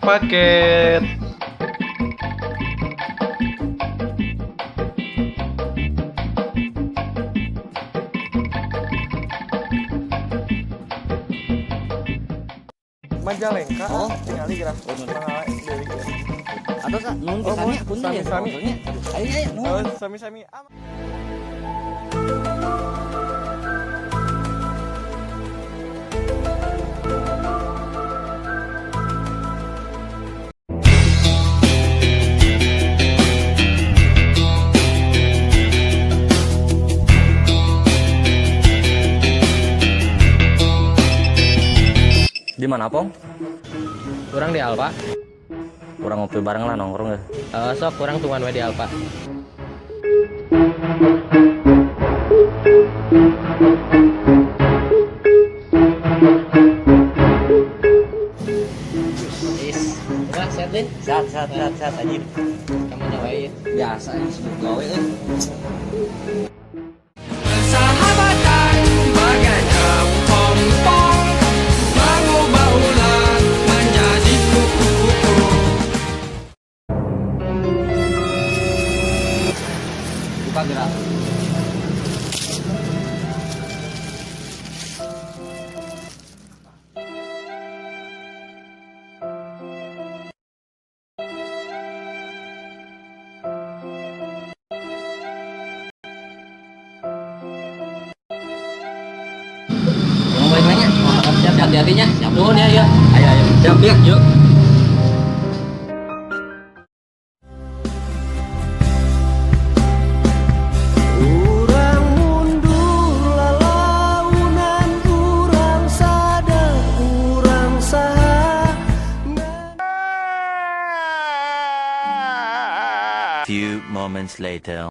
Paket. Majalengka. Oh. Tingali geura. Oh, nuhun. Mangga deui. Atau sa nuhun Oh, pisan nya, punten ya. sami-sami. Sponsornya. Ayo ayo nuhun. Oh, sami-sami. Di mana, Pong? Kurang di Alfa. Kurang ngopi bareng lah, nongkrong ya. Eh, sok kurang tungguan we di Alfa. Is, udah sehat, Lin? Sehat, sehat, sehat, sehat anjir. Kamu nyawain. Biasa ini sibuk gawe euy. Persahabatan bagai kepompong, mengubah ulat menjadi kupu-kupu. Buka gerak. Mau balik nanya? Siap, hati-hatinya. Siap, nuhun ya, ya. Ayo, ayo. Siap, ya. Yuk. Urang mundur lalaunan, urang sadar urang saha. Few moments later.